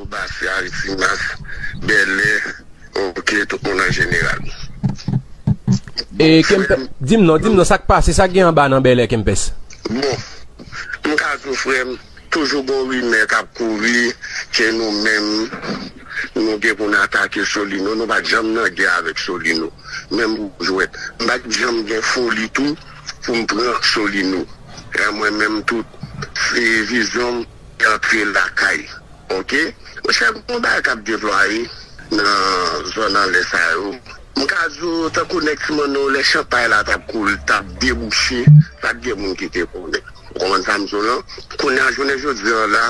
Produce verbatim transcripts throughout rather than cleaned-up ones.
Bas, Aritimas, Bèlè, oke, tout moun an jeneral. E, Kempès, di m non, di m non, sa k pase, sa k gen anba nan Bèlè, Kempès? Bon, m ka di w, frè m, toujou gon rimè k ap kouri ke nou menm, nou gen pou n atake Solino. Nou pa t janm nan gè avèk Solino. Menm pou jwèt. M pa t janm gen foli tou pou m pran Solino. E mwen menm tou, se vizyon m antre lakay. Oke? Monchè, gon bagay k ap deplwaye nan zòn anlè sa yo. M ka di w, tankou nèg Ti Manno, lè chanpay la t ap koule, t ap debouche, pa t gen moun ki te konnen. Ou konprann sa m di w lan? Kounye a, jounen jodi a la,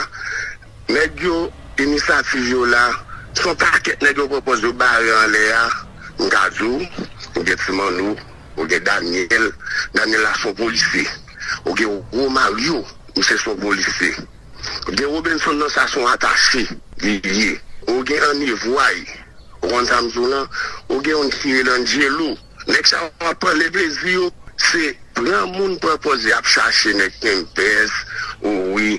nèg yo, inisyativ yo la, se yon pakèt nèg yo pran pòz yo bare anlè a. M ka di w, ou gen Ti Manno, ou gen Daniel, Daniel la se yon polisye. Ou gen Romario, misye se yon polisye. Gen Robinson nan sa se yon atache li ye. Ou gen Annie Voy. Ou konn sa m di w lan? Ou gen youn ki rele Angelo. Nèg sa yo ap pale plezi yo. Se pran moun pran pòz y ap chache nèg Kempès. Ou wi,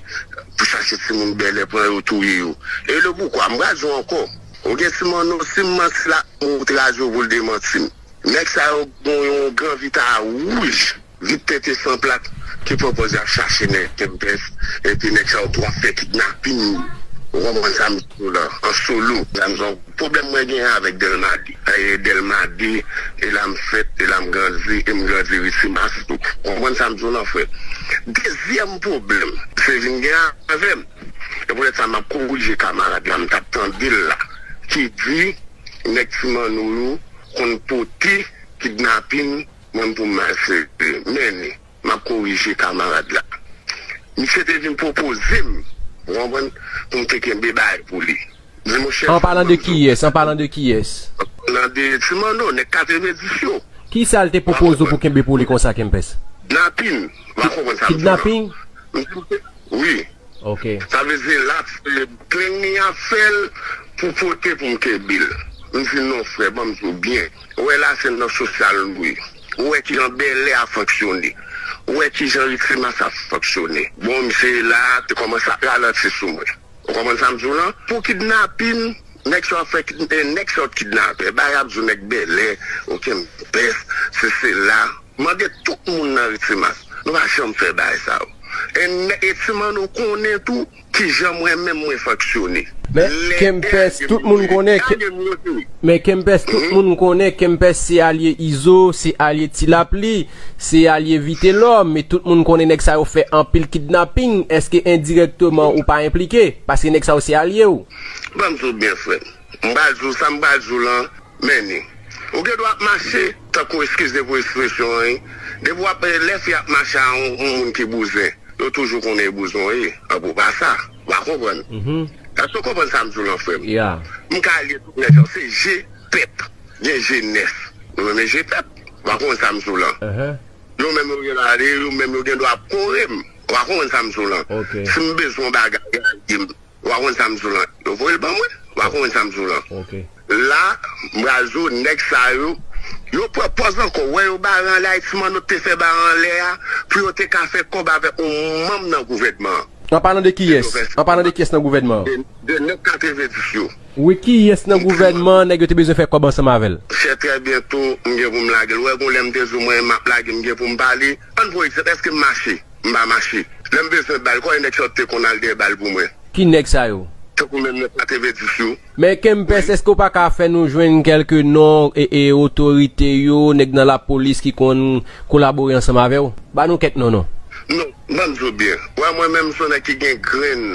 pou chache timoun Bèlè pran yo touye yo. E le poukwa? M pral di w ankò. Ou gen Ti Manno, si m manti la, m ou traze w pou l demanti m. Nèg sa yo gon yon gran vita wouj, vit tete san plak, ki pran pòz y ap chache nèg Kempès, epi nèg sa yo tou ap fè kidnapin. Ou konprann sa m di w lan, an solo. Sa m di w, pwoblèm mwen genyen avèk Dèlma de. E Dèlma de, e la m fèt, e la m grandi, e m grandi Risimas tou. Ou konprann sa m di w lan, frè? Dezyèm pwoblèm, se vin gen avè m. E poutèt sa m ap korije kamarad la, m t ap tande l la, ki di, nèg Ti Manno yo konn pote kidnapin, mwen pou m al sere. Men, m ap korije kamarad la. Misye te vin pwopoze m, ou konprann, pou m te kenbe bagay pou li. Di, monchè, an palan de kiyès? An palan de kiyès? An palan de Ti Manno, nèg katrevenndis yo. Kisa l te pwopoze w pou kenbe pou li konsa, Kempès? Kidnapin. W ap konprann sa m di w lan. Kidnapin? Wi. Ok. Sa vle di la, se plen li ap fè l pou pote pou m kenbe l. M di non, frè, ban m di w byen. Ou wè la, se nan sosyal nou ye. Ou wè kijan Bèlè a fonksyone. Ou wè kijan Risimas ap fonksyone. Bon, misye la, te kòmanse ap ralanti sou mwen. Ou konprann sa m di w lan? Pou kidnapin, nèg sa yo ap fè kid-, eh, nèg sa yo t kidnapè. Bagay ap di w nèg Bèlè, okenn pès, se sela. Mande tout moun nan Risimas. Nou pa janm fè bagay sa yo. E nè-, e Ti Manno konnen tou kijan mwen menm mwen fonksyone. Men Kempès, tout moun konnen ke, men Kempès, tout moun konnen Kempès se alye Izo, se alye Ti Lapli, se alye Vitelòm, e tout moun konnen nèg sa yo fè anpil kidnaping. Èske endirèkteman ou pa enplike? Paske nèg sa yo se alye w. Ban m di w byen, frè m. M pral di w sa m pral di w lan, men ni. Ou gen dwa ap mache, tankou, eskize pou ekspresyon an, wi. Depi w ap, lè fi ap mache a yon, yon moun ki bouzen, yo toujou konnen e bouzen w ye. An pou pa sa. W a konprann. Èske w konprann sa m di w lan, frè m? M ka alye tout nèg sa yo. Se je pèp. Gen jenès. Nou renmen je pèp. W a konprann sa m di w lan. Yo menm yo gen dwa ale, yo menm yo gen dwa ap kore m. W a konprann sa m di w lan. Si m bezwen yon bagay, yo alye m. Ou pa konn sa m di w lan. Yo voye l ban mwen. Ou pa konn sa m di w lan. La, m pral di w, nèg sa yo, yo pran pòz ankò. Wè yo bare anlè a, Ti Manno te fè bare anlè a, pou yo te ka fè kòb avèk yon manm nan gouvènman an. An palan de kiyès? An palan de kiyès nan gouvènman an? De, de nèg katrevenndis yo. Wi, kiyès nan gouvènman an nèg yo te bezwen fè kòb ansanm avè l? Chè, trè byento, m gen pou m lage l. Wè, gon lè m te di w mwen, m ap lage, m gen pou m pale. Ann pran egzanp, èske m mache? M pa mache. Lè m bezwen bal, konbyen nèg sa yo te konn al dèyè bal pou mwen? Ki nèg sa yo? Tankou menm nèg katrevenndis yo. Men Kempès, èske w pa ka fè nou jwenn kèlke non e, e otorite yo, nèg nan lapolis ki konn kolabore ansanm avè w? Ba nou kèk non, non. Non, ban m di w byen. Wè, mwen menm, se yon nèg ki gen grenn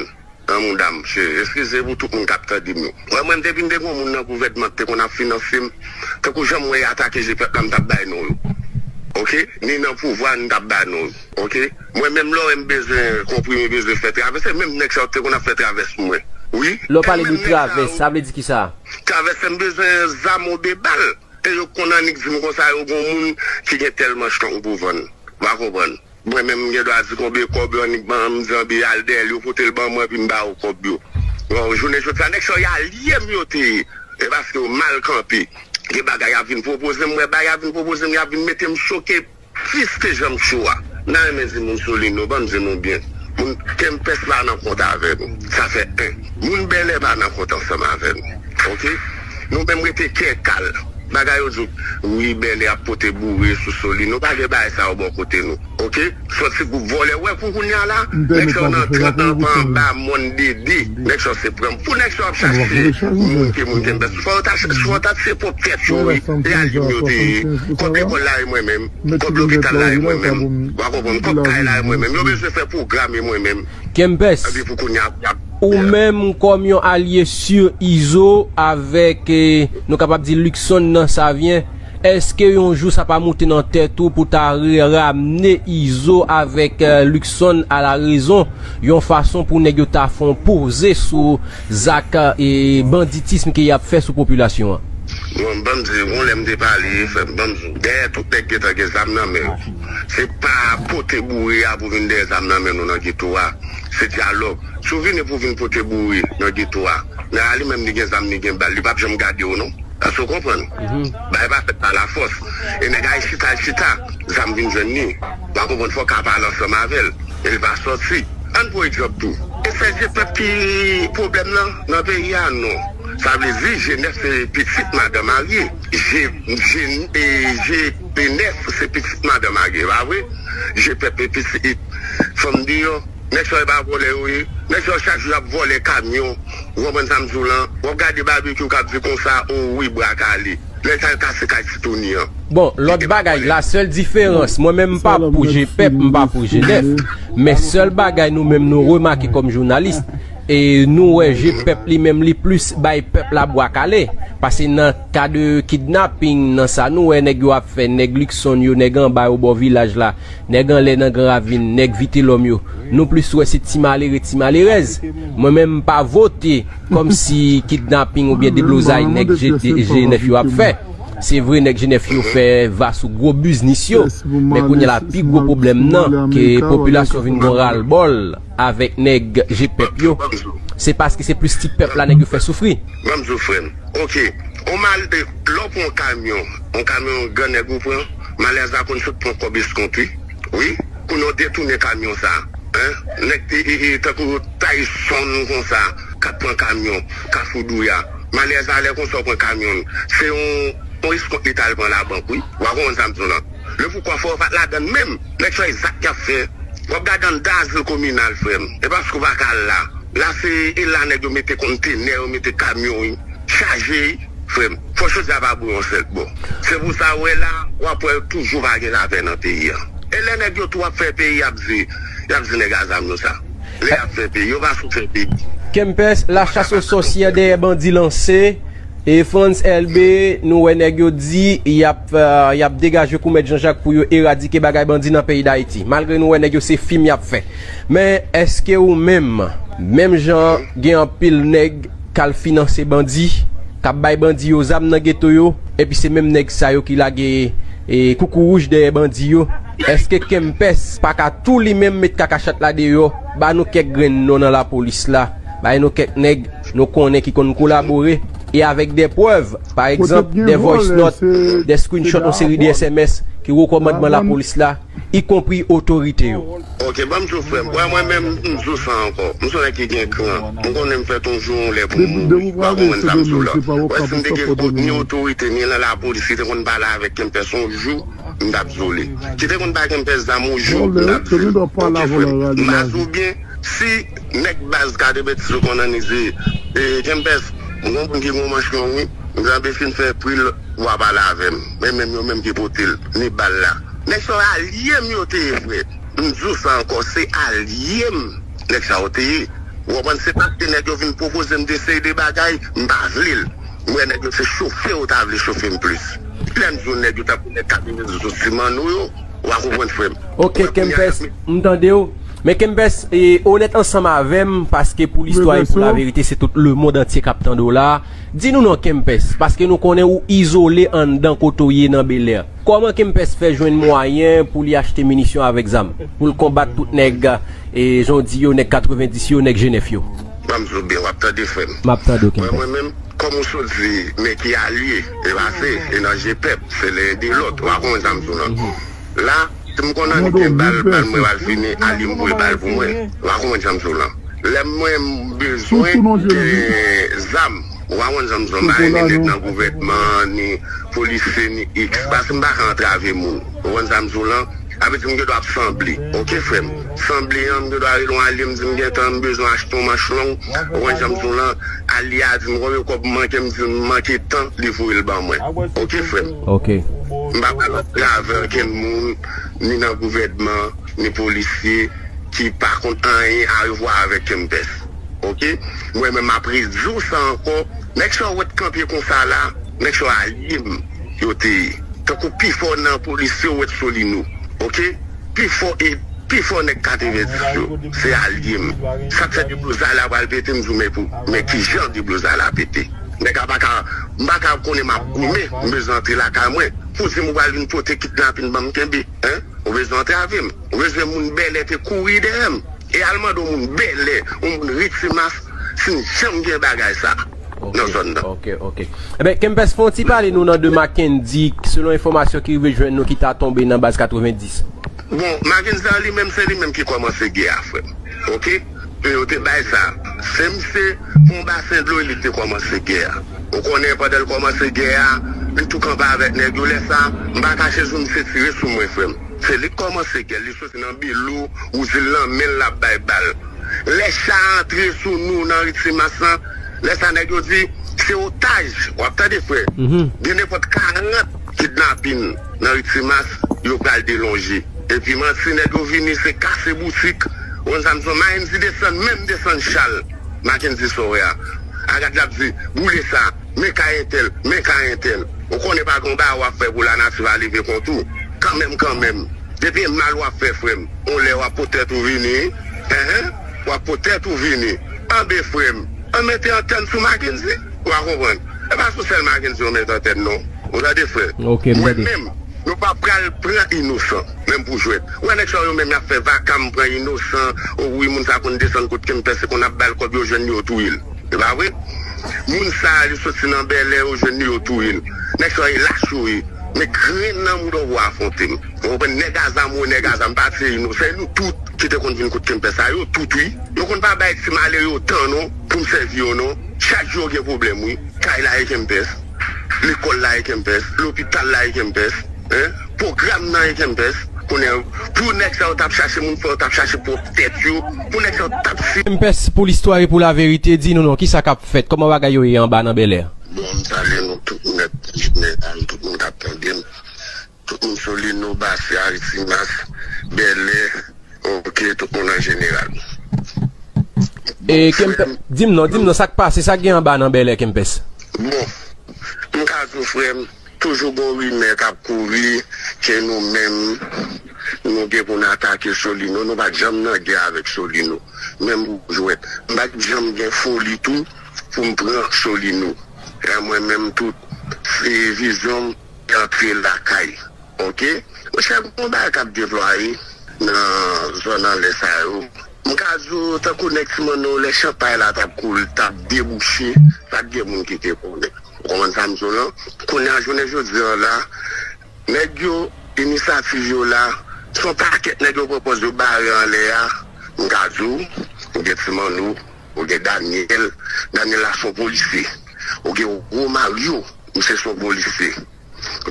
nan mouda m, mesye. Eskize pou tout moun k ap tande m yo. Wè, mwen, depi m te gen yon moun nan gouvènman ki te konn ap finanse m, tankou jan m wè y atake je pèp la, m t ap bay non yo. Oke? Ni nan pouvwa, m t ap bay non yo. Oke? Mwen menm, lè w wè m bezwen konprime, bezwen fè travèse, menm nèg sa yo te konn ap fè travèse pou mwen. Wi. Lè w pale de travèse, sa vle di kisa? Travèse, m bezwen zam oubyen bal. E yo konn annik di m konsa, yo gon moun ki gen tèl manch lang pou vann. Ou pa konprann. Mwen menm, m gen dwa di konbyen kòb yo annik ban m, m di anben al dèyè l, yo pote l ban mwen, epi m ba yo kòb yo. Bon, jounen jodi a, nèg sa yo, y alye m yo te ye. E paske yo mal kanpe. Gen bagay y ap vin pwopoze m, m wè bagay y ap vin pwopoze m, y ap vin mete m choke plis ke jan m cho a. M ta renmen di moun Solino, ban m di nou byen. Moun Kempès pa nan kont avè nou. Sa fè en. Moun Bèlè pa nan kont ansanm avè nou. Oke? Nou menm rete kè kal. Bagay yo di w, wi, Bèlè ap pote boure sou soli. Nou pa gen bagay sa yo bò kote nou. Oke? Sòt se gwoup vòlè. Wè pou kounye a la, nèg sa yo nan trant an pa anba mòn dede. Nèg sa yo se pran. Pou nèg sa yo ap chache moun ke moun Kempès. Fò yo ta, fò yo ta se pwòp tèt yo, wi. E alim yo te ye. Kòb lekòl la e mwen menm. Kòb lopital la e mwen menm. W a konprann? Kòb kay la e mwen menm. Yo bezwen fè pwogram e mwen menm. Kempès, epi pou kounye a, y ap ou menm kòm yon alye si Izo avèk, eh, nou kapab di Luckson nan Savyen, èske yon jou sa pa moute nan tèt ou pou ta re-, ramne Izo avèk, eh, Luckson a la rezon, yon fason pou nèg yo ta fè yon poze sou zak, eh, banditism ke y ap fè sou popilasyon an? Bon, ban m di, yon lè m te pale, frè m, ban m di w, dèyè tout nèg gentan gen zam nan men yo. Se pa pote boure a pou vin dèyè zam nan men nou nan geto a. Se dyalòg. Si w vini pou w vin pote boure nan geto a, nèg la li menm li gen zam, li gen bal, li p ap janm gade w non. Èske w konprann? Bagay pa fèt pa lafòs. E nèg a al chita, al chita, zam vin jwenn li. W a konprann, fò w ka pale ansanm avè l. E li pa sòti. Ann pran egzanp tou. E se G pèp ki pwoblèm nan, nan peyi a? Non. Sa vle di, G nèf se pitit madan marye. G, G, e, G nèf se pitit madan marye, pa vre? G pèp e pitit fanm deyò. Nèg sa yo pa vòlè yo ye. Nèg sa yo chak jou y ap vòlè kamyon. Ou konprann sa m di w lan? W ap gade Babekyou k ap di konsa, o wi, bra kale. Lè l t al kase kay Titoni an. Bon, lòt bagay, la sèl diferans, mwen menm m pa pou G pèp, m pa pou G nèf. Men sèl bagay nou menm nou remake kòm jounalis, e nou wè G pèp li menm li plis bay pèp la bwa kale. Pase nan ka de kidnaping, nan sa nou wè nèg yo ap fè, nèg Luckson yo, nèg anba yo bò vilaj la, nèg anlè nan Gran Ravin, nèg Vitelòm yo, nou plis wè se ti malere, ti malerèz. Mwen menm m pa vote kòmsi kidnaping oubyen deblozay nèg G, G nèf yo ap fè. Se vre nèg G nèf yo fè va sou gwo biznis yo, men kounye a la pi gwo pwoblèm nan ke popilasyon vin gon ralbòl avèk nèg G pèp yo, se paske se plis ti pèp la nèg yo fè soufri. Ban m di w, frè m. Oke. On mal, lè w pran yon kamyon, yon kamyon gran nèg ou pran, malèz la konn sot pran kòb eskont, wi. Wi. Kounye a w detounen kamyon sa. Hein? Nèg te, e, e, tankou Tyson konsa, k ap pran kamyon, Kafou Douya. Malèz la lè konsa w pran kamyon l. Se yon, yon eskont li t al pran labank, wi. W a konprann sa m di w lan. Le poukwa fò yo pa t ladann menm. Nèg sa e zak y ap fè. W ap gade anndan azil kominal, frè m. E paske w pa ka al la. La se, e la nèg yo mete kontenè, yo mete kamyon, wi. Chaje, wi, frè m. Fò chòse a pa bouyon sèk bò. Se pou sa w wè la, w ap wè toujou pa gen lapè nan peyi a. E lè nèg yo tou ap fè peyi, y ap di, y ap di nèg a zam yo sa. Lè y ap fè peyi, yo pa sou fè peyi. Kempès, la chasse aux sorcières dèyè bandi lanse. E Frantz Elbé, nou wè nèg yo di y ap, euh, y ap degaje kou Mèt Jan Jak pou yo eradike bagay bandi nan peyi Dayiti. Malgre nou wè nèg yo se fim y ap fè. Men èske ou menm, menm jan gen anpil nèg k al finanse bandi, k ap bay bandi yo zam nan geto yo, epi se menm nèg sa yo ki lage, e, koukouwouj dèyè bandi yo, èske Kempès pa ka tou li menm met kakachat la deyò, ba nou kèk grenn non nan lapolis la, bay nou kèk nèg nou konnen ki konn kolabore, e avèk de prèv, pa egzanp, de voice note, de screenshot, yon seri de S M S ki wo kòmandman lapolis la, ikonpri otorite yo. Ok, ban m di w, frè m. Wè, mwen menm, m di w sa ankò. M se yon nèg ki gen kran. M konnen m fèt yon jou, yon lè pou m mouri. W a konprann sa m di w la. Wè, si m te gen ni otorite, ni nan lapolis ki te konn pale avèk Kempès yon jou, m t ap zole. Ki te konn bay Kempès zam yon jou, m t ap di l, ok, frè m, m a di w byen, si nèg baz K T B T yo konn annize, e, Kempès, m gon moun ki gon manch long, wi. M sanble fin fè pri l, w a pale avè m. Men menm yo menm ki pote l, ni bal la. Nèg sa yo alye m yo te ye, frè. M di w sa ankò, se alye m nèg sa yo te ye. Ou konprann? Se paske nèg yo vin pwopoze m de seri de bagay, m pa vle l. M wè nèg yo se chofe yo ta vle chofe m plis. Lè m di w nèg yo tankou nèg k ap vin sou ti manno yo, w a konprann, frè m. Ok, Kempès, m tande w. Men Kempès, e, onèt ansanm avè m, paske pou listwa e pou laverite, se tout lemonn antye k ap tande w la. Di nou non, Kempès, paske nou konnen ou izole anndan kote w ye nan Belè. Kòman Kempès fè jwenn mwayen pou li achte minisyon avèk zam, pou l konbat tout nèg, e, jan w di yo, nèg katrevenndis yo, nèg G nèf yo? Ban m di w byen, w ap tande, frè m. M ap tande w, Kempès. Mwen, mwen menm, kòm ou sot di, men ki alye, e pa se, e nan je pèp, se len de lòt, w a konprann sa m di w lan. La, Si m konn annik gen bal, bal mwen pral fini, Alim voye bal pou mwen. Ou pa konprann sa m di w lan. Lè mwen m bezwen gen zam, ou pa konn sa m di w lan, m pa renmen nèg nan gouvènman, ni polisye, ni X. Paske m pa ka antrave moun. Ou konprann sa m di w lan? Sa vle di m gen dwa ap sanble. Oke, frè m. Sanble an, m gen dwa rele yon alye, m di m gentan, m bezwen achte yon manch long. Ou konn jan m di w lan, alye a di m konbyen kòb m manke, m di l m manke tan, li voye l ban mwen. Oke, frè m. Oke. M pa pral antrave okenn moun, ni nan gouvènman, ni polisye, ki pa konn anyen a wè avèk Kempès. Oke? Mwen menm, m ap redi w sa ankò. Nèg sa w wè t kanpe konsa la, nèg sa w alye m yo te ye. Tankou pi fò nan polisye w wè t Solino. Oke? Pi fò e pi fò nèg katrevenndis yo, se alye m. Sa k fè deblozay la pral pete, m di w, men pou, men kijan deblozay la pete? Nèg la pa ka, m pa ka konnen m ap goumen, m bezwen antre lakay mwen. Pou di m ou pral vin pote kidnapin ban m kenbe, en? Ou bezwen antrave m. Ou bezwen moun bèlè te kouri dèyè m. E al mande yon moun bèlè, yon moun Ritimas, si n janm gen bagay sa nan zòn nan. Oke, oke. Enben, Kempès, fè yon ti pale nou nan de Mackendy, selon enfòmasyon ki rive jwenn nou ki ta tonbe nan baz katrevenndis. Bon, Mackendy sa li menm, se li menm ki kòmanse gè a, frè m. Oke? Ke yo te bay sa. Se misye, pou yon basen dlo, li te kòmanse gè a. Ou konnen, pandan l kòmanse gè a, li tou kanpe avèk nèg yo. Lè sa, m pa kache sou misye tire sou mwen, frè m. Se li k kòmanse gè l, li soti nan Belo, wouzi l nan men l, l ap bay bal. Lè cha a antre sou nou nan Ritimas lan, lè sa nèg yo di, se otaj, w ap tande, frè. Gen nenpòt karant kidnapin nan Ritimas, yo pral delonje. Epi manti, nèg yo vini, se kase boutik. Ou konn sa m di w, Mayenzi desann, menm desann chal Makenzi Sowè a. Agad l ap di, boule sa, men kay entèl, men kay entèl. Ou konnen pa gen yon bagay w ap fè pou lanati pa leve kont ou. Kanmenm, kanmenm. Depi e mal w ap fè, frè m. On lè w ap pot tèt ou vini, wi. Enhen. W ap pot tèt ou vini. Anben, frè m, ann mete antèn sou Makenzi. Ou a konprann. E pa sou sèl Makenzi yo met antèn, non. Ou tande, frè? Mwen menm, nou pa pral pran inosan, menm pou jwèt. Ou wè nèg sa yo menm y ap fè vakam pran inosan. O wi, moun sa konn desann kot Kempès, se konn ap ba l kòb, yo jwenn li, yo touye l. E pa vre? Moun sa a, li soti nan bèlè, yo jwenn li, yo touye l. Nèg sa yo e lach yo ye. Men grenn nan mouda w pou afwonte m. Ou konprann? Nèg a zam, ou nèg a zam, pa se inosan, se nou tout ki te konn vin kot Kempès sa, yo tout wi. Yo konn pa bay ti malere yo tan non, pou m sèvi yo non. Chak jou yo gen pwoblèm wi. Kay la e Kempès, lekòl la e Kempès, lopital la e Kempès, en, pwogram nan e Kempès. Konnen pou nèg sa yo t ap chache moun, fò yo t ap chache pwòp tèt yo, pou nèg sa yo t ap si. Kempès, pou listwa e pou laverite, di nou non, kisa k ap fèt, kòman bagay yo ye anba nan bèlè a? Bon, m salye nou tout nèt, jeneral, tout moun k ap tande m. Tout moun Solino, Basya, Ritimas, Bèlè, oke, tout moun an jeneral. E, Kempès, di m non, di m non, sa k pase, sa k gen anba nan bèlè, Kempès? Bon, m ka di w, frè m, toujou gon rimè k ap kouri ke nou menm, nou gen pou n atake Solino. Nou pa t janm nan gè avèk Solino. Menm pou jwèt. M pa t janm gen foli tou pou m pran Solino. E mwen menm tou, se vizyon m, antre lakay. Oke? Monchè, gon bagay k ap deplwaye nan zòn anlè sa yo. M ka di w, tankou nèg Ti Manno, lè chanpay la t ap koule, t ap debouche, pa t gen moun ki te konnen. Ou konprann sa m di w lan? Kounye a, jounen jodi a la, nèg yo, inisyativ yo la, se yon pakèt nèg yo pran pòz yo bare anlè a. M ka di w, ou gen Ti Manno, ou gen Daniel. Daniel la se yon polisye. Ou gen Romario, misye se yon polisye.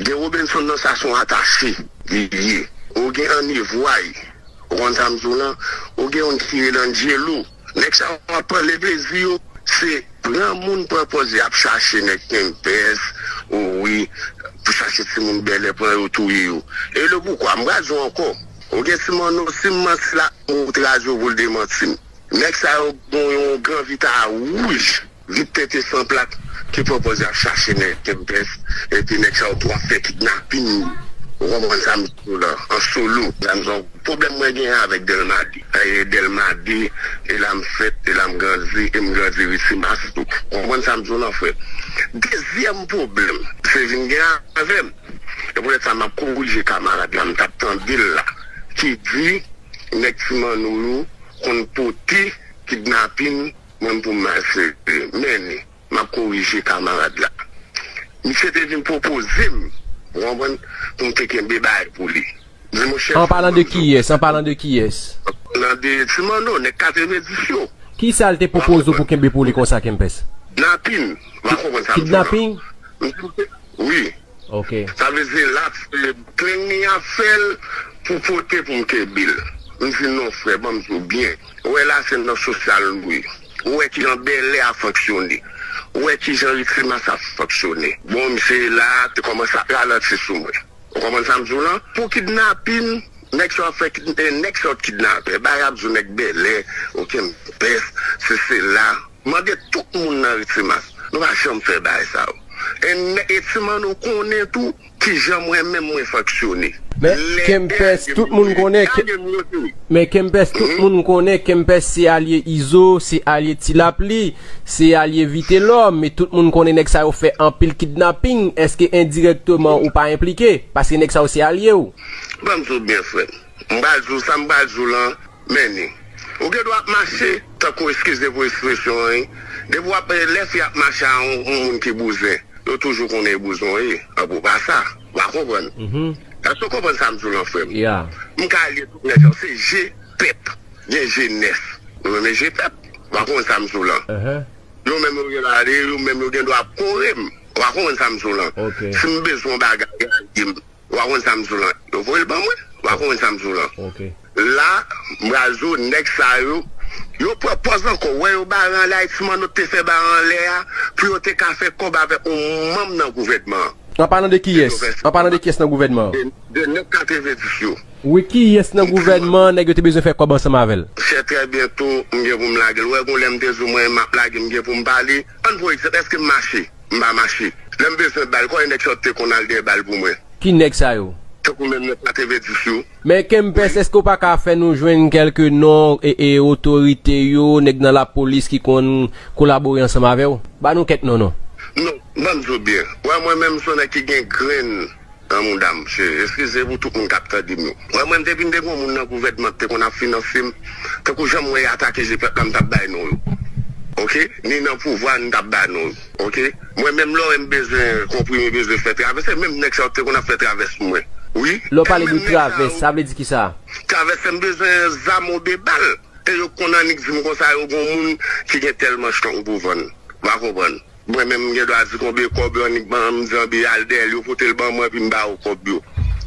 Gen Robinson nan sa se yon atache li ye. Ou gen Annie Vway. Ou konn sa m di w lan? Ou gen youn ki rele Angelo. Nèg sa yo ap pran le plezi yo. Se pran moun pran pòz y ap chache nèg Kempès. O wi, pou chache timoun bèlè pran yo touye yo. E le poukwa, m pral di w ankò. Ou gen Ti Manno, si m manti la, m ou traz yo pou l demanti m. Nèg sa yo gon yon gran vita wouj, vit tete san plak, ki pran pòz y ap chache nèg Kempès, epi nèg sa yo tou ap fè kidnapin. Ou konprann sa m di w lan, an solo. Sa m di w, pwoblèm mwen genyen avèk Dèlma de. E Dèlma de, e la m fèt, e la m grandi, e m grandi Ritimas tou. Ou konprann sa m di w lan, frè? Dezyèm pwoblèm, se vin gen avè m. E poutèt sa m ap korije kamarad la, m t ap tande l la, ki di, nèg Ti Manno yo konn pote kidnapin, mwen pou m al sere. Men, m ap korije kamarad la. Misye te vin pwopoze m, ou konprann, pou m te kenbe bagay pou li. Di monchè, an palan de kiyès? An palan de kiyès? Nan de Ti Manno, nèg katrevenndis yo. Kisa l te pwopoze w pou kenbe pou li konsa, Kempès? Kidnapin. Ou pa konprann sa m di w lan. Kidnapin? M di, wi. Ok. Sa vle di la, se plenn li ap fè l pou pote pou m kenbe l. M di, non, frè, ban m di w byen. Ou wè la, se nan sosyal nou ye. Ou wè kijan bèlè ap fonksyone. Ou wè kijan Ritremas ap fonksyone. Bon, misye la, te kòmanse ap ralanti sou mwen. Ou konprann sa m di w lan? Pou kidnapin, nèg sa yo ap fè kid-, eh, nèg sa yo t kidnapè. Bagay ap di w nèg bèlè, okenn pès, se sela. Mande tout moun nan Ritremas. Nou pa janm fè bagay sa yo. E nè-, e Ti Manno konnen tou kijan mwen menm mwen fonksyone. Men Kempès, tout moun konnen ke, men Kempès, tout moun konnen Kempès se alye Izo, se alye Ti Lapli, se alye Vitelòm, men tout moun konnen nèg sa yo fè anpil kidnaping. Èske endirèkteman ou pa enplike? Paske nèg sa yo se alye w. Ban m di w byen, frè m. M pral di w sa m pral di w lan, men ni. Ou gen dwa ap mache, tankou, eskize pou ekspresyon an, wi. Depi w ap, lè fi ap mache a yon, yon moun ki bouzen, yo toujou konnen e bouzen w ye. An pou pa sa. W a konprann. Èske w konprann sa m di w lan, frè m? M ka alye tout nèg sa yo. Se je pèp. Gen jenès. Yo menm e je pèp. W a konprann sa m di w lan. Yo menm yo gen dwa ale, yo menm yo gen dwa ap kore m. W a konprann sa m di w lan. Si m bezwen yon bagay, yo alye m. Ou pa konn sa m di w lan. Yo voye l ban mwen. Ou pa konn sa m di w lan. La, m pral di w, nèg sa yo, yo pran pòz ankò. Wè yo bare anlè a, Ti Manno te fè bare anlè a, pou yo te ka fè kòb avèk yon manm nan gouvènman an. An palan de kiyès? An palan de kiyès nan gouvènman an? De, de nèg katrevenndis yo. Wi, kiyès nan gouvènman an nèg yo te bezwen fè kòb ansanm avè l? Chè, trè byento, m gen pou m lage l. Ou wè, gon lè m te di w mwen, m ap lage, m gen pou m pale. Ann pran egzanp, èske m mache? M pa mache. Lè m bezwen bal, konbyen nèg sa yo te konn al dèyè bal pou mwen? Ki nèg sa yo? Tankou menm nèg katrevenndis yo. Men Kempès, èske w pa ka fè nou jwenn kèlke non e, e otorite yo, nèg nan lapolis ki konn kolabore ansanm avè w? Ba nou kèk non, non. Non, ban m di w byen. Wè, mwen menm, se yon nèg ki gen grenn nan mouda m, mesye. Eskize pou tout moun k ap tande m yo. Wè, mwen, depi m te gon moun nan gouvènman ki te konn ap finanse m, tankou jan m wè y atake je pèp la, m t ap bay non yo. Oke? Ni nan pouvwa, m t ap bay non yo. Oke? Mwen menm, lè w wè m bezwen konprime, bezwen fè travès, se menm nèg sa yo te konn ap fè travès pou mwen. Wi. Lè w pale de travès, sa vle di kisa? Travès, se m bezwen zam oubyen bal. E yo konn annik di m konsa, yo gon moun ki gen tèl manch tank pou vann. Ou pa konprann. Mwen menm, m gen dwa di konbyen kòb yo annik ban m, m di anbe al dèyè l, yo pote l ban mwen, epi m ba yo kòb yo.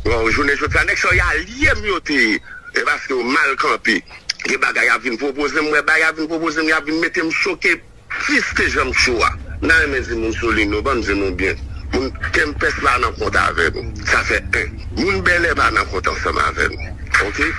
Bon, jounen jodi a, nèg sa yo alye m yo te ye. E paske yo mal kanpe. Gen bagay y ap vin pwopoze m, m wè bagay y ap vin pwopoze m, y ap vin mete m choke. Plis ke jan m cho a. M ta renmen di moun Solino, ban m di nou byen. Moun Kempès pa nan kont avè nou. Sa fè en. Moun Bèlè pa nan kont ansanm avè nou. Oke?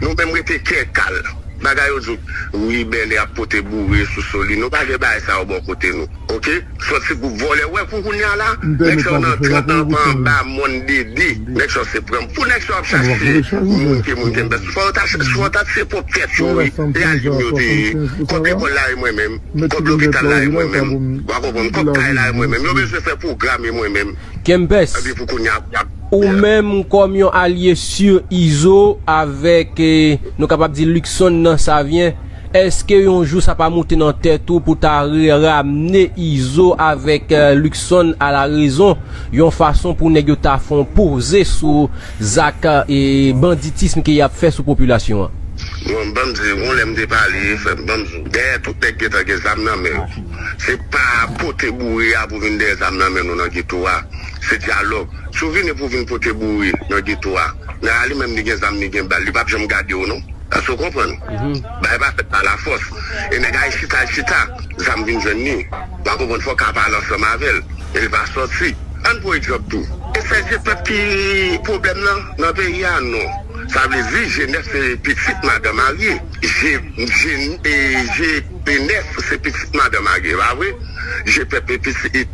Nou menm rete kè kal. Bagay yo di w, wi, Bèlè ap pote boure sou Solino. Pa gen bagay sa yo bò kote nou. Oke? Sòti gwoup vòlè. Wè pou kounye a la, nèg sa yo nan trant an pa anba mòn dede. Nèg sa yo se pran. Pou nèg sa yo ap chache moun ke moun Kempès. Fò yo ta, fò yo ta se pwòp tèt yo, wi. E alye m yo te ye. Kòb lekòl la e mwen menm. Kòb lopital la e mwen menm. Ou pa konprann? Kòb kay la e mwen menm. Yo bezwen fè pwogram e mwen menm. Kempès, epi pou kounye a, y ap ou menm kòm yon alye si Izo avèk, eh, nou kapab di Luckson nan Savyen, èske yon jou sa pa moute nan tèt ou pou ta re-, ramne Izo avèk, eh, Luckson a la rezon, yon fason pou nèg yo ta fè yon poze sou zak, eh, banditism ke y ap fè sou popilasyon an? Bon, ban m di, gon lè m te pale, frè m, ban m di w, dèyè tout nèg gentan gen zam nan men yo. Se pa pote boure a pou vin dèyè zam nan men nou nan geto a. Se dyalòg. Si w vini pou w vin pote boure nan geto a, nèg la li menm li gen zam, li gen bal, li p ap janm gade w non. Èske w konprann? Bagay pa fèt pa lafòs. E nèg la al chita, al chita, zam vin jwenn li. Ou pa konprann, fò w ka pale ansanm avè l. E li pa sòti. Ann pran egzanp tou. E sèl je pèp ki pwoblèm nan, nan peyi a? Non. Sa vle di, je nèf se pitit madan marye. Je, je, e, je nèf se pitit madan marye, pa vre? Je pèp e pitit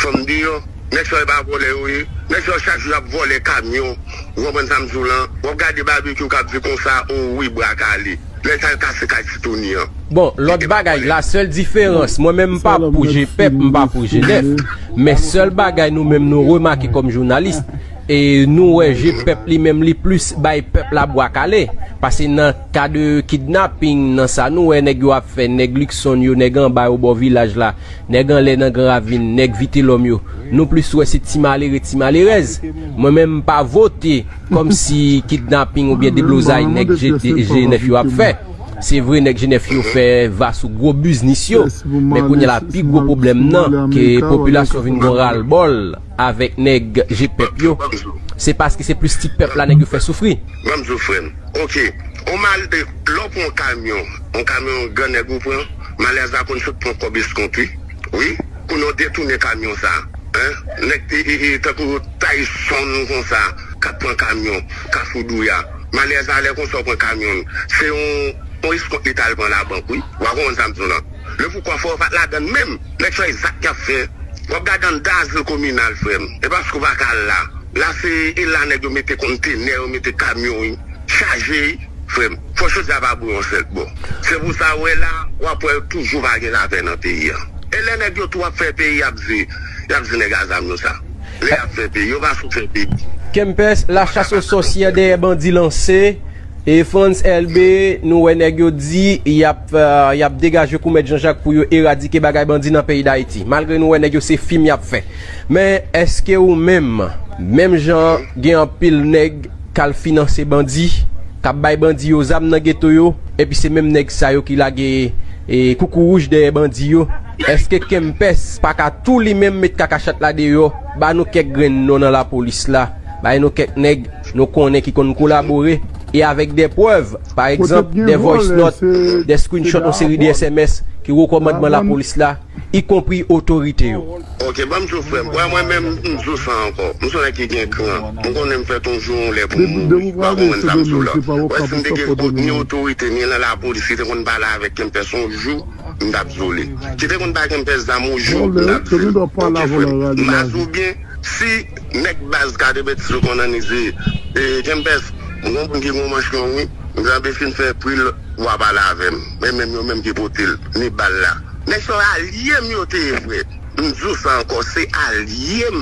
fanm deyò. Nèg sa yo e pa vòlè yo ye. Nèg sa yo chak jou y ap vòlè kamyon. Ou konprann sa m di w lan? W ap gade Babekyou k ap di konsa, o wi, bra kale. Lè sa l kase kay Ti Tony an. Bon, lòt bagay, la sèl diferans, mwen menm m pa pou je pèp, m pa pou je nèf. Men sèl bagay nou menm nou remake kòm jounalis, E nou wè je pèp li menm li plis bay pèp la bwa kale. Paske nan ka de kidnaping, nan sa nou wè nèg yo ap fè, nèg Luckson yo, nèg anba yo bò vilaj la, nèg anlè nan Gran Ravin, nèg Vitelòm yo, nou plis wè se ti malere, ti malerèz. Mwen menm m pa vote kòmsi kidnaping oubyen deblozay nèg G nèf yo ap fè. Se vre nèg G nèf yo fè va sou gwo biznis yo, men kounye a la pi gwo pwoblèm nan ke popilasyon vin gon ralbòl avèk nèg G pèp yo. Se paske se plis ti pèp la nèg yo fè soufri. Ban m di w, frè m. Oke. On mal, lè w pran yon kamyon, yon kamyon gran nèg ou pran, malèz la konn sot pran kòb eskont, wi. Wi. Kounye a w detounen kamyon sa. Hein? Nèg, e, e, e, tankou Tyson konsa, k ap pran kamyon, Kafou Douya. Malèz la, lè konsa w pran kamyon, se yon, yon eskont li t al pran labank, wi. W a konprann sa m di w lan. Le pou kwafè w pa t ladann menm. Nèg sa, e zak y ap fè. W ap gade anndan azil kominal, frè m. E paske w pa ka al la. La se, e la nèg yo mete kontenè, yo mete kamyon, wi. Chaje, wi. Frè m, fò chòt la pa bouyon sèl bò. Se pou sa w wè la, w ap wè toujou pa gen lapè nan peyi a. E lè nèg yo tou ap fè peyi, y ap di, y ap di nèg a zam yo sa. Lè y ap fè peyi, yo pa sou fè peyi. Kempès, la chasse aux sorcières dèyè bandi lanse. E Frantz Elbé, nou wè nèg yo di y ap, euh, y ap degaje kou Mèt Jan Jak pou yo eradike bagay bandi nan peyi Dayiti. Malgre nou wè nèg yo se fim y ap fè. Men èske ou menm, menm jan gen anpil nèg k al finanse bandi, k ap bay bandi yo zam nan geto yo, epi se menm nèg sa yo ki lage, e, koukouwouj dèyè bandi yo. Èske Kempès pa ka tou li menm met kakachat la deyò, ba nou kèk grenn non nan lapolis la, bay nou kèk nèg nou konnen ki konn kolabore, e avèk de prèv, pa egzanp, de voice note, de screenshot, yon seri de S M S ki wo kòmandman lapolis la, ikonpri otorite yo. Ok, ban m di w, frè m. Wè, mwen menm, m di w sa ankò. M se yon nèg ki gen kran. M konnen m fèt yon jou, yon lè pou m mouri. W a konprann sa m di w lan. Wè, si m te gen ni otorite, ni nan lapolis ki te konn pale avèk Kempès yon jou, m t ap di w li. Ki te konn bay Kempès zam yon jou, m t ap di l. Ok, frè m. M pa di w byen, si nèg baz Katrevendiz yo konn annize, e, Kempès, m gon moun ki gon manch long, wi. M t anpe fin fè pri l, w a pale avè m. Men menm yo menm ki pote l, ni bal la. Nèg sa yo alye m yo te ye, frè. M di w sa ankò, se alye m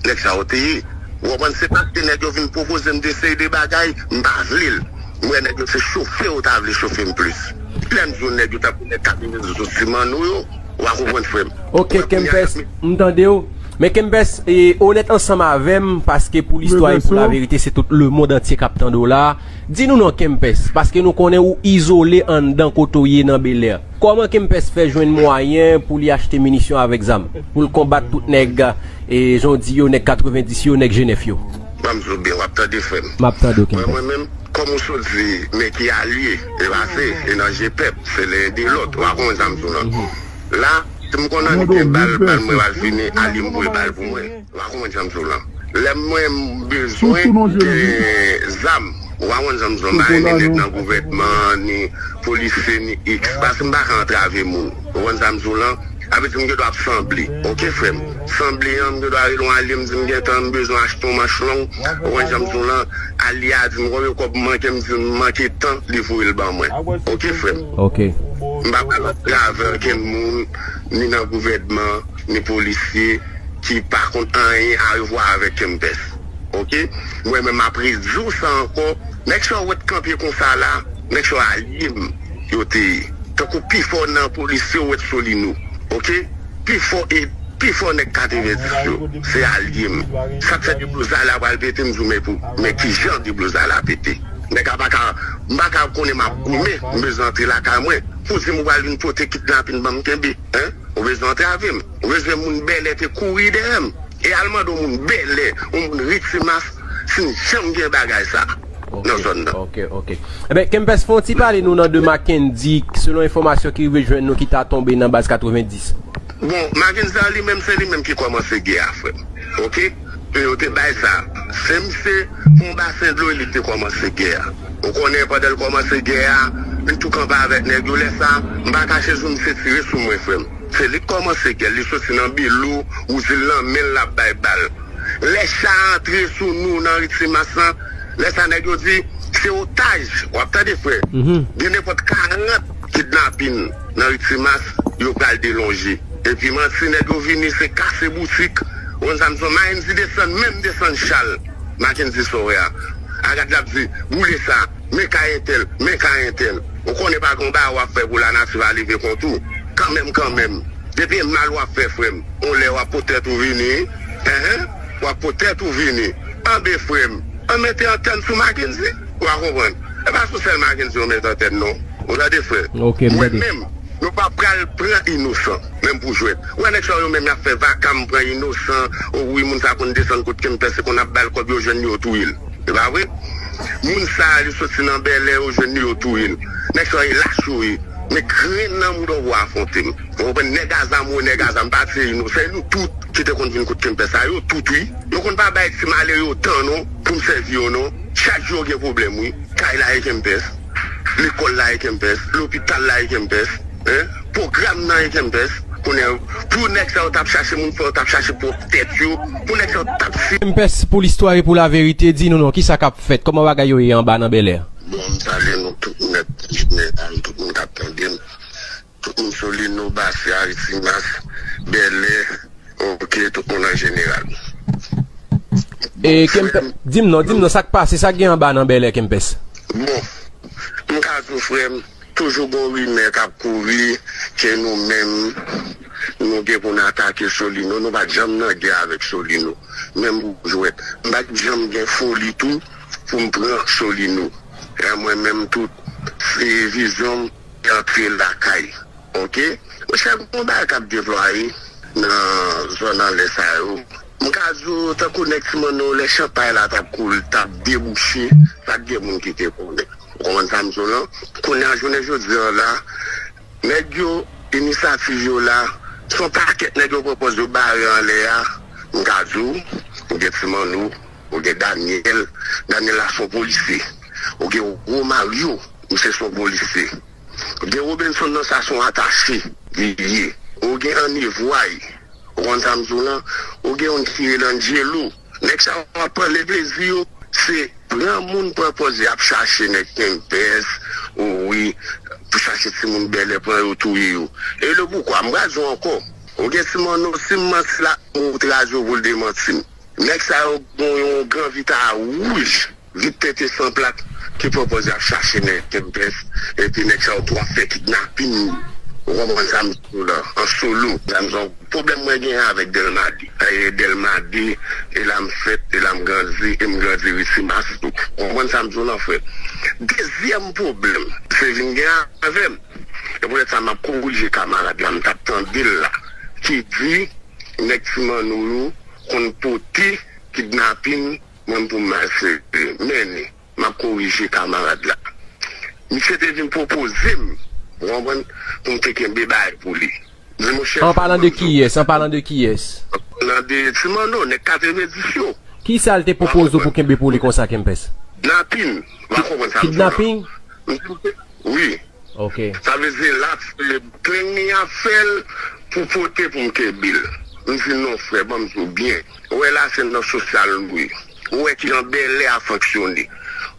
nèg sa yo te ye. Ou konprann? Se paske nèg yo vin pwopoze m de seri de bagay, m pa vle l. M wè nèg yo se chofe yo ta vle chofe m plis. Lè m di w nèg yo tankou nèg Katrevendiz yo, ti manno yo, w a konprann, frè m. Ok, Kempès, m tande w. Men Kempès, e, onèt ansanm avè m, paske pou listwa e pou laverite, se tout lemonn antye k ap tande w la. Di nou non, Kempès, paske nou konnen ou izole anndan kote w ye nan Belè. Kòman Kempès fè jwenn mwayen pou li achte minisyon avèk zam, pou l konbat tout nèg, e, jan w di yo, nèg Katrevendiz yo, nèg G nèf yo? Ban m di w byen, w ap tande, frè m. M ap tande w, Kempès. Mwen, mwen menm, kòm ou sot di, men ki alye, e pa se, e nan je pèp, se len de lòt, w a konprann sa m di w lan. La, si m konn annik gen bal, bal mwen pral fini, alye m voye bal pou mwen. W a konprann jan m di w lan. Lè mwen m bezwen gen zam, w a konprann jan m di w lan, m pa renmen nèg nan gouvènman, ni polisye, ni X. Paske m pa ka antrave moun. Ou konprann sa m di w lan? Sa vle di m gen dwa ap sanble. Ok, frè m. Sanble an, m gen dwa rele yon alye m di m gentan m bezwen achte yon manch long. Ou konprann jan m di w lan? Alye a di m konbyen kòb manke, m di l m manke tan, li voye l ban mwen. Ok, frè m. Ok. M pa pral antrave ankenn moun, ni nan gouvènman, ni polisye, ki pa konn anyen a wè avèk Kempès. Ok? Mwen menm m ap redi w sa ankò. Nèg sa yo wè t kanpe konsa la, nèg sa yo alye m yo te ye. Tankou pifò nan polisye yo wè t Solino. Ok? Pifò e pifò nèg Katrevendiz yo, se alye m. Sa k fè deblozay la pral pete, m di w men pou, men kijan deblozay la pete. Nèg la pa ka, m pa ka konnen m ap goumen, m bezwen antre lakay mwen. Pou di m ou pral vin pote kidnapin ban m kenbe, hein? Ou bezwen antrave m. Ou bezwen moun Bèlè te kouri dèyè m. E al mande yon moun Bèlè, yon moun Ri Timas, si n janm gen bagay sa nan zòn nan. Ok, ok. Enben, Kempès, fè yon ti pale nou nan de Mackendy, selon enfòmasyon ki rive jwenn nou ki ta tonbe nan baz Katrevendiz. Bon, Mackendy sa li menm, se li menm ki kòmanse gè a, frè m. Ok? Ke yo te bay sa. Se misye, fon basen dlo, li te kòmanse gè a. Ou konnen pandan l kòmanse gè a, li tou kanpe avèk nèg yo. Lè sa, m pa kache sou misye tire sou mwen, frè m. Se li k kòmanse gè l, li soti nan Belou, wouzi l nan men l, l ap bay bal. Lè cha antre sou nou nan Ri Timas lan, lè sa nèg yo di, se otaj. W ap tande, frè. Gen nenpòt karant kidnapin nan Ri Timas, yo pral delonje. Epi manti, nèg yo vini, se kase boutik. Ou konn sa m di w, m a di desann, menm desann chal. Mackendy sa w wè a. A gad l ap di, boule sa, men kay entèl, men kay entèl. Ou konnen pa gen yon bagay w ap fè pou lanati va leve kont ou. Kanmenm, kanmenm. Depi e mal w ap fè, frè m, yon lè w ap pot tèt ou vini, wi. Enhen, w ap pot tèt ou vini. Anben, frè m, ann mete antèn sou Mackendy. Ou a konprann. E pa sou sèl Mackendy yo met antèn non. Ou tande, frè? Ok, m tande. Mwen menm, nou pa pral pran inosan menm pou jwèt. Ou wè nèg sa yo menm y ap fè vakam pran inosan. O wi, moun sa konn desann kot Kempès, se konn ap ba l kòb, yo jwenn li, yo touye l. Se pa vre? Moun sa yo soti nan Bèlè, yo jwenn li, yo touye l. Nèg sa yo e lach yo ye. Men grenn nan mouda w pou afwonte m. Ou konprann? Nèg a zam, ou nèg a zam, pa se inosan, se nou tout ki te konn vin kot Kempès sa, yo tout wi. Yo konn pa bay ti malere yo tan non, pou m sèvi yo non. Chak jou yo gen pwoblèm wi. Kay la e Kempès, lekòl la e Kempès, lopital la e Kempès, en, pwogram nan e Kempès. Kounye a, pou nèg sa yo t ap chache moun fò, yo t ap chache pwòp tèt yo, pou nèg sa yo t ap si. Kempès pou listwa e pou laverite, di nou non, kisa k ap fèt, kòman bagay yo ye anba nan Bèlè a? Bon, m salye nou tout nèt, jeneral, tout moun k ap tande m. Tout moun Solino, Basya, Risimas, Bèlè, oke, tout moun an jeneral. E, Kempès, di m non, di m non, sa k pase, sa k gen anba nan Bèlè, Kempès? Bon, m ka di w, frè m, toujou gon rimè k ap kouri ke nou menm, nou gen pou n atake Solino. Nou pa t janm nan gè avèk Solino. Menm pou jwèt. M pa t janm gen foli tou pou m pran Solino. E mwen menm tou, se vizyon m. Antre lakay. Oke? Monchè, gon bagay k ap deplwaye nan zòn anlè sa yo. M ka di w, tankou nèg Ti Manno, lè chanpay la t ap koule, t ap debouche, pa t gen moun ki te konnen. Ou konprann sa m di w lan? Kounye a, jounen jodi a la, nèg yo, inisyativ yo la, se yon pakèt nèg yo pran pòz yo bare anlè a. M ka di w, ou gen Ti Manno, ou gen Daniel, Daniel la se yon polisye. Ou gen Romario, misye se yon polisye. Gen Robinson nan sa se yon atache li ye. Ou gen Annie Vway. Ou konn sa m di w lan? Ou gen youn ki rele Angelo. Nèg sa yo ap pran le plezi yo. Se pran moun pran pòz y ap chache nèg Kempès. O wi, pou chache timoun Bèlè pran yo touye yo. E le poukwa? M pral di w ankò. Ou gen Ti Manno, si m manti la, m outraje w pou l demanti m. Nèg sa yo gon yon gran vita wouj. Vit tete san plak ki pran pòz y ap chache nèg Kempès, epi nèg sa yo tou ap fè kidnapin. Ou konprann sa m di w lan? An solo. Sa m di w, pwoblèm mwen genyen avèk Dèlma de. E Dèlma de, e la m fèt, e la m grandi, e m grandi Risimas tou. Ou konprann sa m di w lan, frè? Dezyèm pwoblèm, se vin gen avè m. E poutèt sa m ap korije kamarad la, m t ap tande l la, ki di nèg Ti Manno yo konn pote kidnapin. Mwen pou m al serye. Men, m ap korije kamarad la. Misye te vin pwopoze m, ou konprann, pou m te kenbe bagay pou li. M di, monchè, an palan de kiyès? An palan de kiyès? An palan de Ti Manno, nèg katrevenndis yo. Kisa l te pwopoze w pou kenbe pou li konsa, Kempès? Kidnapin. W a konprann sa m di w lan? Kidnapin? M di, wi. Ok. Sa vle di la, se plenyen y ap fè l pou pote pou m kenbe l. M di, non, frè, ban m di w byen. Ou wè la, se nan sosyal nou ye. Ou wè kijan Bèlè a fonksyone.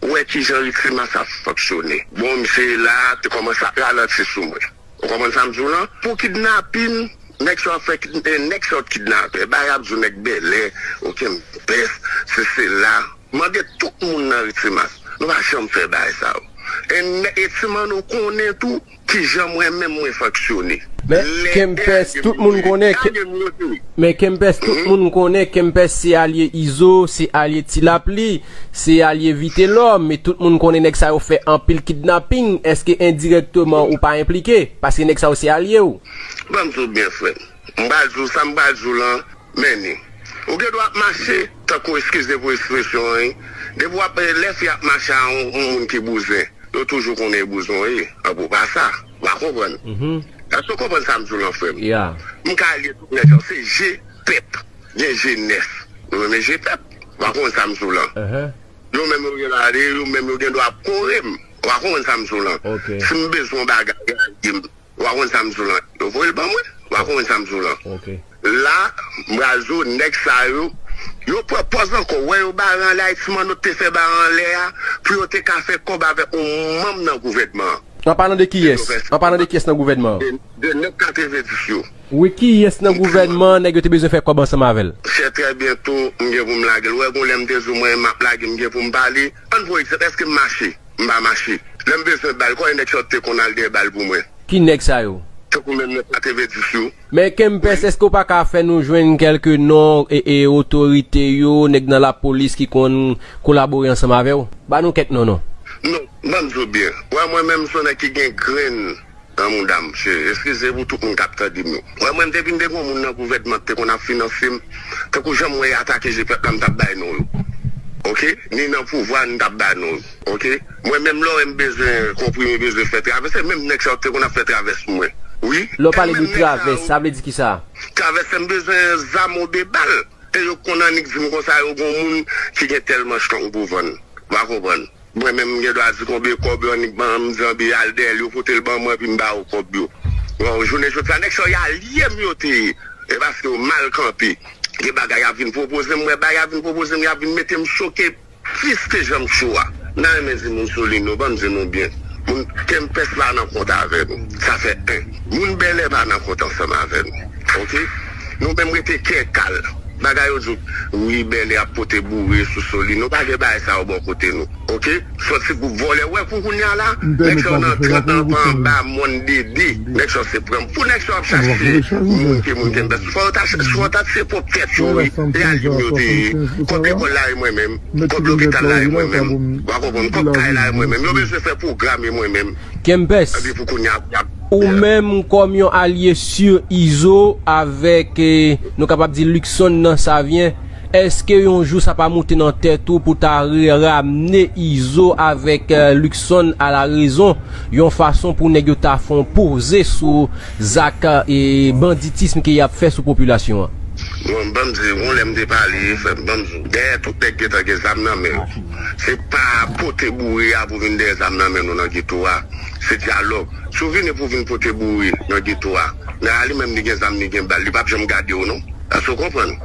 Ou wè kijan Risimas ap fonksyone. Bon, misye la te kòmanse ap ralanti sou mwen. Ou konprann sa m di w lan? Pou kidnapin, nèg sa yo ap fè kid-, eh, nèg sa yo t kidnape. Bagay y ap di w nèg Bèlè, okenn pès, se sela. Mande tout moun nan Risimas. Nou pa janm fè bagay sa yo. E nè-, e Ti Manno konnen tou kijan mwen menm mwen fonksyone. Men Kempès, tout moun konnen Ke-, men Kempès, tout moun konnen Kempès se alye Izo, se alye Ti Lapli, se alye Vitelòm, men tout moun konnen nèg sa yo fè anpil kidnaping. Èske endirèkteman ou pa enplike? Paske nèg sa yo se alye w. Ban m di w byen, frè m. M pral di w sa m pral di w lan, men ni. Ou gen dwa ap mache, tankou, eskize pou ekspresyon an, wi. Depi w ap, lè fi ap mache a yon, yon moun ki bouzen, yo toujou konnen e bouzen w ye. An pou pa sa, w a konprann. Èske w konprann sa m di w lan, frè m? M ka alye tout nèg yo, se je pèp. Gen jenès. Nou renmen je pèp. W a konprann sa m di w lan. Yo menm yo gen dwa ale, yo menm yo gen dwa ap kore m. W a konprann sa m di w lan. Si m bezwen yon bagay, yo alye m. W a konn sa m di w lan. Yo voye l ban mwen. W a konn sa m di w lan. La, m pral di w, nèg sa yo, yo pran pòz ankò. Wè yo bare anlè a, Ti Manno te fè bare anlè a, pou yo te ka fè kòb avèk yon manm nan gouvènman an. An palan de kiyès? An palan de kiyès nan gouvènman an? De, de nèg katrevenndis yo. Wi, kiyès nan gouvènman nèg yo te bezwen fè kòb ansanm avè l? Chè, trè byento, m gen pou m lage l. Ou wè, gon lè m te di w mwen, m ap lage, m gen pou m pale. Ann pran egzanp, èske m mache? M pa mache. Lè m bezwen bal, konbyen nèg sa yo te konn al dèyè bal pou mwen? Ki nèg sa yo? Tankou menm nèg katrevenndis yo. Men Kempès, èske w pa ka fè nou jwenn kèlke non e, e otorite yo, nèg nan lapolis ki konn kolabore ansanm avè w? Ba nou kèk non, non. Non, ban m di w byen. Wè, mwen menm, m se yon nèg ki gen grenn nan mouda m, mesye. Eskize pou tout moun k ap tande m yo. Wè, mwen, m te vin de gon moun nan gouvènman ki te konn ap finanse m. Tankou jan m wè y atake G pèp la, m t ap bay non yo. Oke? Ni nan pouvwa, n t ap bay non yo. Oke? Mwen menm, lè w wè m bezwen konprime, bezwen fè travès, se menm nèg sa yo te konn ap fè travès pou mwen. Wi. Lè w pale de travès, sa vle di ki sa? Travès, se m bezwen zam oubyen bal. E yo konn annik di m konsa, yo gon moun ki gen tèl manch lang pou vann. Ou pa konprann? Mwen menm, m gen dwa di konbyen kòb yo annik ban m, m di anben al dèyè l, yo pote l ban mwen, epi m ba yo kòb yo. Bon, jounen jodi a, nèg sa yo, y alye m yo te ye. E paske yo mal kanpe. Gen bagay y ap vin pwopoze m, m wè bagay y ap vin pwopoze m, y ap vin mete m choke plis ke jan m cho a. M ta renmen di moun Solino, ban m di nou byen. Moun Kempès pa nan kont avè nou. Sa fè en. Moun Bèlè pa nan kont ansanm avè nou. Oke? Nou menm rete kè kal. Bagay yo di w, wi, Bèlè ap pote boure sou Solino. Pa gen bagay sa yo bò kote nou. Oke? Sòti gwoup vòlè. Wè kou kounye a la, nèg sa yo nan trant nan pa anba mòn dede. Nèg sa yo se pran. Pou nèg sa yo ap chache moun ke moun Kempès. Fò yo ta, fò yo ta se pwòp tèt yo, wi. E alye m yo te ye. Kòb lekòl la e mwen menm. Kòb lopital la e mwen menm. Ou pa konprann? Kòb kay la e mwen menm. Yo bezwen fè pwogram e mwen menm. Kempès, epi pou kounye a, y ap ou menm kòm yon alye si Izo avèk, eh, nou kapab di Luckson nan Savyen, èske yon jou sa pa moute nan tèt ou pou ta re-, ramne Izo avèk, eh, Luckson a la rezon, yon fason pou nèg yo ta fè yon poze sou zak, eh, banditism ke y ap fè sou popilasyon an? Bon, ban m di, yon lè m te pale, frè m, ban m di w, dèyè tout nèg gentan gen zam nan men yo. Se pa pote boure a pou vin dèyè zam nan men nou nan geto a. Se dyalòg. Si w vini pou w vin pote boure nan geto a, nèg la li menm li gen zam, li gen bal, li p ap janm gade w non. Èske w konprann?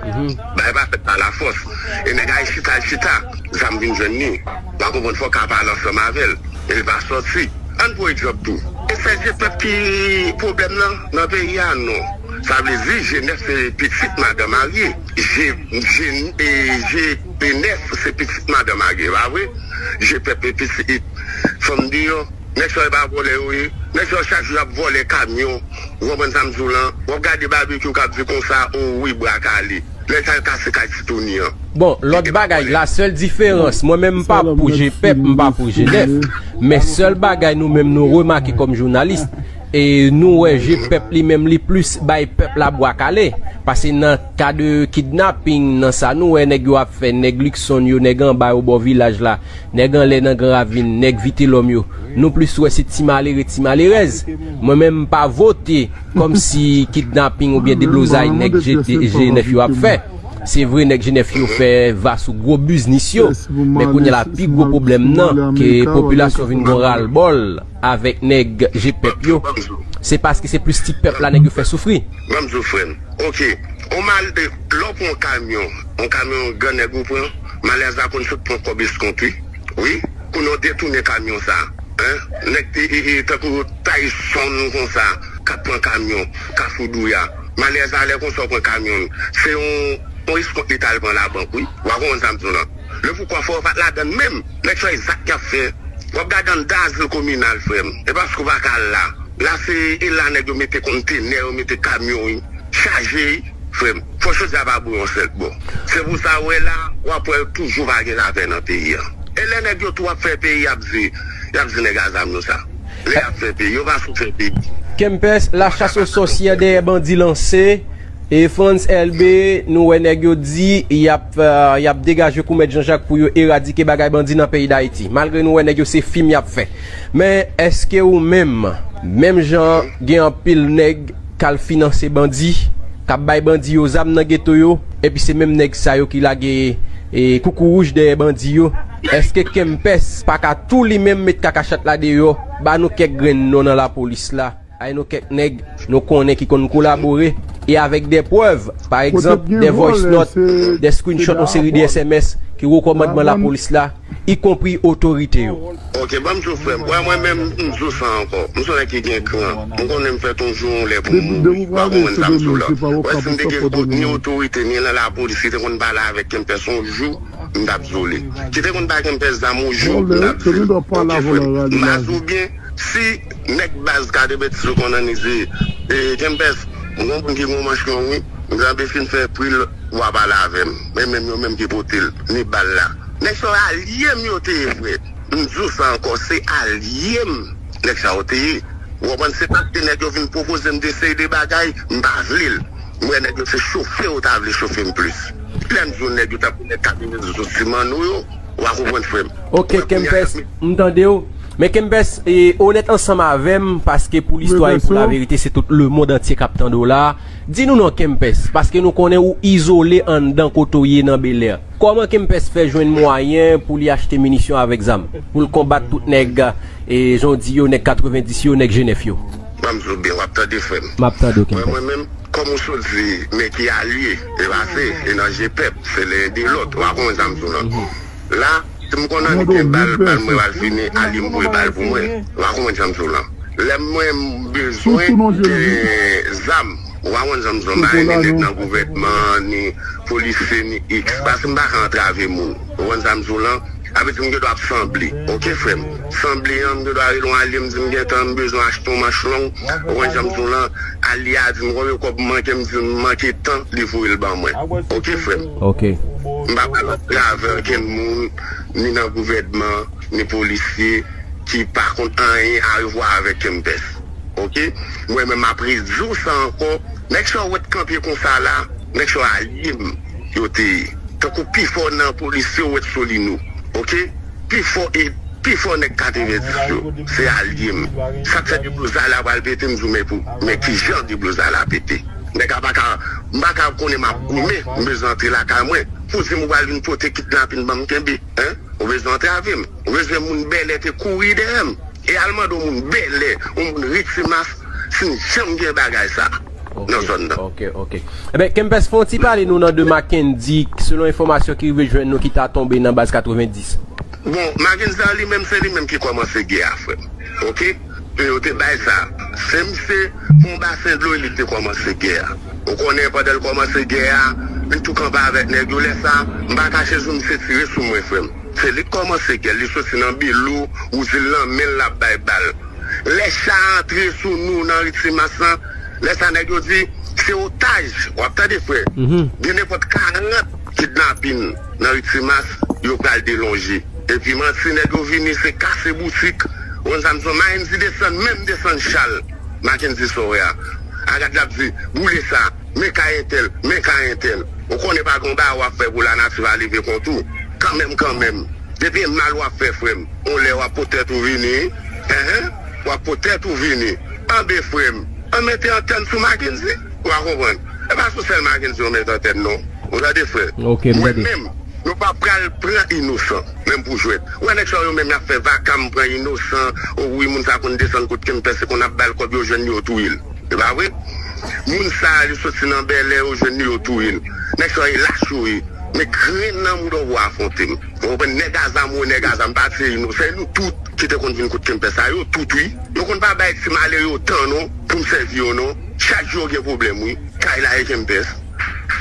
Bagay pa fèt pa lafòs. E nèg a chita, l chita, zam vin jwenn li. W a konprann, fò w ka pale ansanm avè l. E l pa sòti. Ann pran egzanp tou. E sèl G pèp ki pwoblèm nan, nan peyi a? Non. Sa vle di, G nèf se pitit madan marye. G, G, e, G nèf se pitit madan marye, pa vre? G pèp e pitit fanm deyò. Nèg sa yo pa vòlè yo ye. Nèg sa yo chak jou y ap vòlè kamyon. Ou konprann sa m di w lan? W ap gade Babekyou k ap di konsa, o wi, bra kale. Lè sa yo kase kay Titouni an. Bon, lòt bagay, la sèl diferans, mwen menm m pa pou G pèp, m pa pou G nèf. Men sèl bagay nou menm nou remake kòm jounalis, e nou wè G pèp li menm li plis bay pèp la bwa kale. Paske nan ka de kidnaping, nan sa nou wè nèg yo ap fè, nèg Luckson yo, nèg anba yo bò vilaj la, nèg anlè nan Gran Ravin, nèg Vitelòm yo, nou plis wè se ti malere, ti malerèz. Mwen menm m pa vote kòmsi kidnaping oubyen deblozay nèg G, G nèf yo ap fè. Se vre, nèg G nèf yo fè va sou gwo biznis yo, men kounye a la, pi gwo pwoblèm nan, ke popilasyon vin gon ralbòl avèk nèg G pèp yo, se paske se plis ti pèp la nèg yo fè soufri. Ban m di w, frè m. Oke. On mal, eh, lè w pran yon kamyon, yon kamyon gran nèg ou pran, malèz la konn sot pran kòb eskont, wi. Wi. Kounye a w detounen kamyon sa. Hein? Nèg te, e, e, tankou Tyson konsa, k ap pran kamyon, Kafou Douya. Malèz la, lè konsa w pran kamyon l, se yon, yon eskont li t al pran labank, wi. W a konprann sa m di w lan. Le poukwa fò yo pa t ladann menm. Nèg sa yo, e zak y ap fè. W ap gade anndan azil kominal, frè m. E paske w pa ka al la. La se, e la nèg yo mete kontenè, yo mete kamyon, wi. Chaje, wi, frè m. Fò chòdyè a pa boure yon sèl bò. Se pou sa w wè la, w ap wè toujou pa gen lapè nan peyi a. E lè nèg yo tou ap fè peyi, y ap di, y ap di nèg a zam yo sa. Lè y ap fè peyi, yo pa sou fè peyi. Kempès, la chasse aux sorcières dèyè bandi lanse. E Frantz Elbé, nou wè nèg yo di y ap, euh, y ap degaje kou Mèt Jan Jak pou yo eradike bagay bandi nan peyi Dayiti. Malgre nou wè nèg yo se fim y ap fè. Men èske ou menm, menm jan gen anpil nèg k al finanse bandi, k ap bay bandi yo zam nan geto yo, epi se menm nèg sa yo ki lage, e, koukouwouj dèyè bandi yo, èske Kempès pa ka tou li menm met kakachat la deyò, ba nou kèk grenn non nan lapolis la? Ay nou kèk nèg nou konnen ki konn kolabore e avèk de prèv, pa egzanp, de voice note, de screenshot, yon seri de S M S e wo kòmandman lapolis la, ikonpri otorite yo. Ok, ban m di w, frè m. Wè, mwen menm, m di w sa ankò. M se yon nèg ki gen kran. M konnen m fèt yon jou, yon lè pou m mouri. W a konprann sa m di w la. Wè, si m te gen kont ni otorite, ni nan lapolis ki te konn pale avèk Kempès yon jou, m t ap di w li. Ki te konn ba Kempès zam yon jou, m t ap di l. Ok, frè m. M pa di w byen, si nèg baz K T V yo konn annize, e, Kempès, m gon moun ki gon manch long, wi. M sanble fin fè pri l, w a pale avè m. Men menm yo menm ki pote l, ni bal la. Nèg sa yo alye m yo te ye, frè. M di w sa ankò, se alye m nèg sa yo te ye. Ou konprann, se paske nèg yo vin pwopoze m de seri de bagay, m pa vle l. M wè nèg yo se chofe yo ta vle chofe m plis. Lè m di w nèg yo tankou nèg K T V yo soti Manno yo, w a konprann, frè m. Ok, Kempès, m tande w. Men Kempès, e, onèt ansanm avè m, paske pou listwa e pou laverite, se tout lemonn antye k ap tande w la. Di nou non, Kempès, paske nou konnen ou izole anndan kote w ye nan Bèlè. Kòman Kempès fè jwenn mwayen pou li achte minisyon avèk zam, pou l konbat tout nèg, e, jan w di yo, nèg katrevenndis yo, nèg Jenèf yo? Ban m di w byen, w ap tande, frè m. M ap tande w, Kempès. Mwen menm, kòm ou sot di, men ki alye, e pa se, e nan je pèp, se len de lòt, w a konprann sa m di w lan. La, si m konn annik gen bal, bal mwen pral fini, alye m voye bal pou mwen. W a konprann sa m di w lan. Lè mwen m bezwen gen zam, w a konprann sa m di w lan, m pa renmen nèg nan gouvènman, ni polisye, ni X, paske m pa ka antrave moun. W a konprann sa m di w lan. Sa vle di m gen dwa ap sanble. Ok, frè m. Sanble an, m gen dwa rele yon alye m di m gentan m bezwen achte yon manch long. Ou konn jan m di w lan, alye a di m konbyen kòb m manke, m di l m manke tan, li voye l ban mwen. Ok, frè m. Ok. M pa pral antrave okenn moun, ni nan gouvènman, ni polisye, ki pa konn anyen a wè avèk Kempès. Ok? Mwen menm m ap redi w sa ankò. Nèg sa w wè t kanpe konsa la, nèg sa w alye m yo te ye. Tankou pifò nan polis yo w wè t Solino. Ok? Pifò e pifò nèg katrevenndis yo, se alye m. Sa k fè deblozay la pral pete, m di w men pou, men kijan deblozay la pete. Nèg la pa ka, m pa ka konnen m ap goumen, m bezwen antre lakay mwen. Pou di m ou pral vin pote kidnapin ban m kenbe, en? Ou bezwen antrave m. Ou bezwen moun Bèlè te kouri dèyè m. E al mande yon moun Bèlè, yon moun Ritimas, si n janm gen bagay sa nan zòn nan. Ok, ok. Enben, Kempès, fè yon ti pale nou nan de Mackendy, selon enfòmasyon ki rive jwenn nou, ki ta tonbe nan baz katrevenndis. Bon, Mackendy sa, li menm, se li menm ki kòmanse gè a, frè m. Ok? E yo te bay sa. Se misye, pou yon basen dlo, li te kòmanse gè a. Ou konnen, pandan l kòmanse gè a, li tou kanpe avèk nèg yo. Lè sa, m pa kache sou misye tire sou mwen, frè m. Se li k kòmanse gè l, li soti nan Belo, wouzil nan men l, l ap bay bal. Lè cha a antre sou nou nan Ritimas lan, lè sa nèg yo di, se otaj, w ap tande, frè. De nenpòt karant kidnapin nan Ritimas, yo pral delonje. Epi manti, nèg yo vini, se kase boutik. Ou konn sa m di w, Mackendy desann, menm desann chal Mackendy sa w wè a. A gad l ap di, boule sa, men kay entèl, men kay entèl. Ou konnen pa gen yon bagay w ap fè pou lanati pa leve kont ou. Kanmenm, kanmenm. Depi e mal w ap fè, frè m, yon lè w ap pot tèt ou vini, enhen, w ap pot tèt ou vini. Anben, frè m, ann mete antèn sou Mackendy, w a konprann. E pa sou sèl Mackendy yo met antèn, non. Ou tande, frè? Ok, m tande. Mwen menm, nou pa pral pran inosan, menm pou jwèt. Ou wè nèg sa yo menm y ap fè vakam pran inosan, o wi, moun sa konn desann kot Kempès, se konn ap ba l kòb, yo jwenn li, yo touye l. Se pa vre? Moun sa a, li soti nan Bèlè, yo jwenn li, yo touye l. Nèg sa yo e lach yo ye. Men grenn nan mouda w pou afwonte m. Ou konprann? Nèg a zam, wi, nèg a zam, pa tiye inosan. Se nou tout ki te konn vin kot Kempès sa, yo tout, wi. Yo konn pa bay ti malere yo tan, non, pou m sèvi yo, non. Chak jou yo gen pwoblèm, wi. Kay la e Kempès.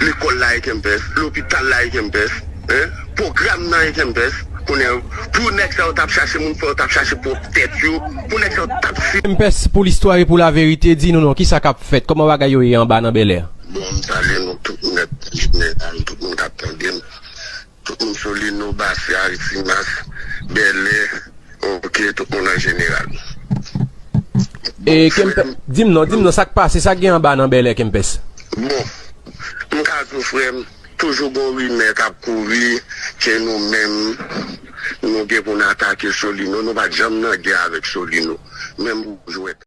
Lekòl la e Kempès. Lopital la e Kempès. Hein? Pwogram nan e Kempès. Konnen pou nèg sa yo t ap chache moun, fò yo t ap chache pwòp tèt yo. Pou nèg sa yo t ap si. Kempès, pou listwa e pou laverite, di nou non, kisa k ap fèt? Kòman bagay yo ye anba nan Bèlè a? Bon, m salye nou tout nèt, jeneral, tout moun k ap tande m. Tout moun Solino, Basya, Ritimas, Bèlè, ok, tout moun an jeneral. E, Kempès, di m non, di m non, sa k pase, sa k gen anba nan Bèlè, Kempès? Bon, m ka di w, frè m, toujou gon rimè k ap kouri ke nou menm, nou gen pou n atake Solino. Nou pa t janm nan gè avèk Solino. Menm pou jwèt.